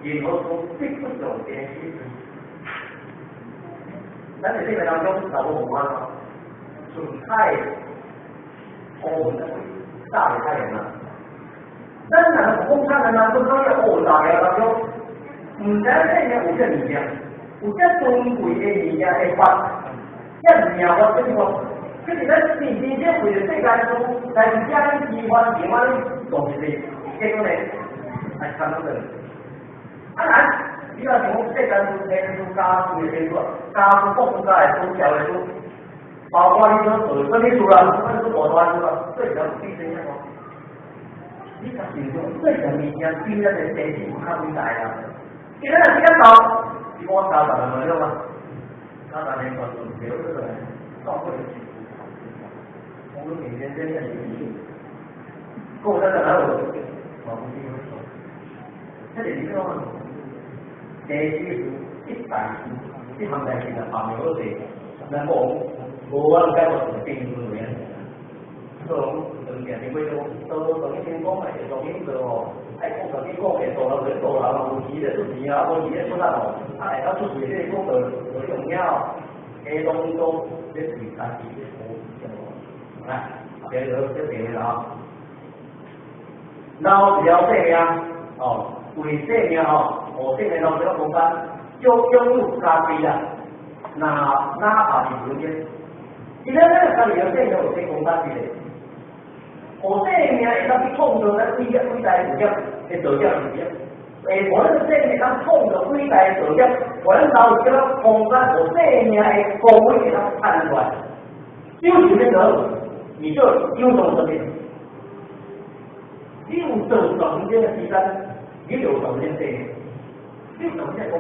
任何事必不受天心。咱佇生命當中，若無無啊，順海烏雲大袂太陽啊。咱若共產黨當中，講要烏雲大條當中，毋知影生命有這物件，有這尊貴的物件會發，這物件我怎講？就是咱真真正為著世間事，但是遮爾機關電話咧做一個，結果呢，來參到。啊，咱你若想講世間事、天書、家事的天書、家事、國家的書、社會書，包括你所做啥物事啦，啥物事大大事啦，最常有變成啥？你家想講這項物件比咱的生命有較偉大啦。今仔日時間到，你講我30年了嗎？30年全部留這個，到過去。我們每天真的是，夠得哪有？我不是說，這裡你講，第一是一大事，這項代誌就辦袂好勢，咱講無我解決就變成樣。所以講，當行你過做，做當先講會做緊做吼，愛講就去講會做了，就做了，無錢就出錢啊，無錢就出力哦，啊，會當出錢這個講就無重要，下攏都咧對家己咧好。來，第二個這邊啦啊，留了性命哦，為性命哦，予性命留這個空間，就擁有家己啦。那哪怕是人間，今仔咱家己的性命有這空間佇咧，予性命會當去創造咱偉偉大的事業的道業事業，會無咱性命當創造偉大的道業，予咱留這個空間，予性命的光輝會當燦出來，就是那個。你就有動生命，你有做長間的時間，你有長間生命，你有長間。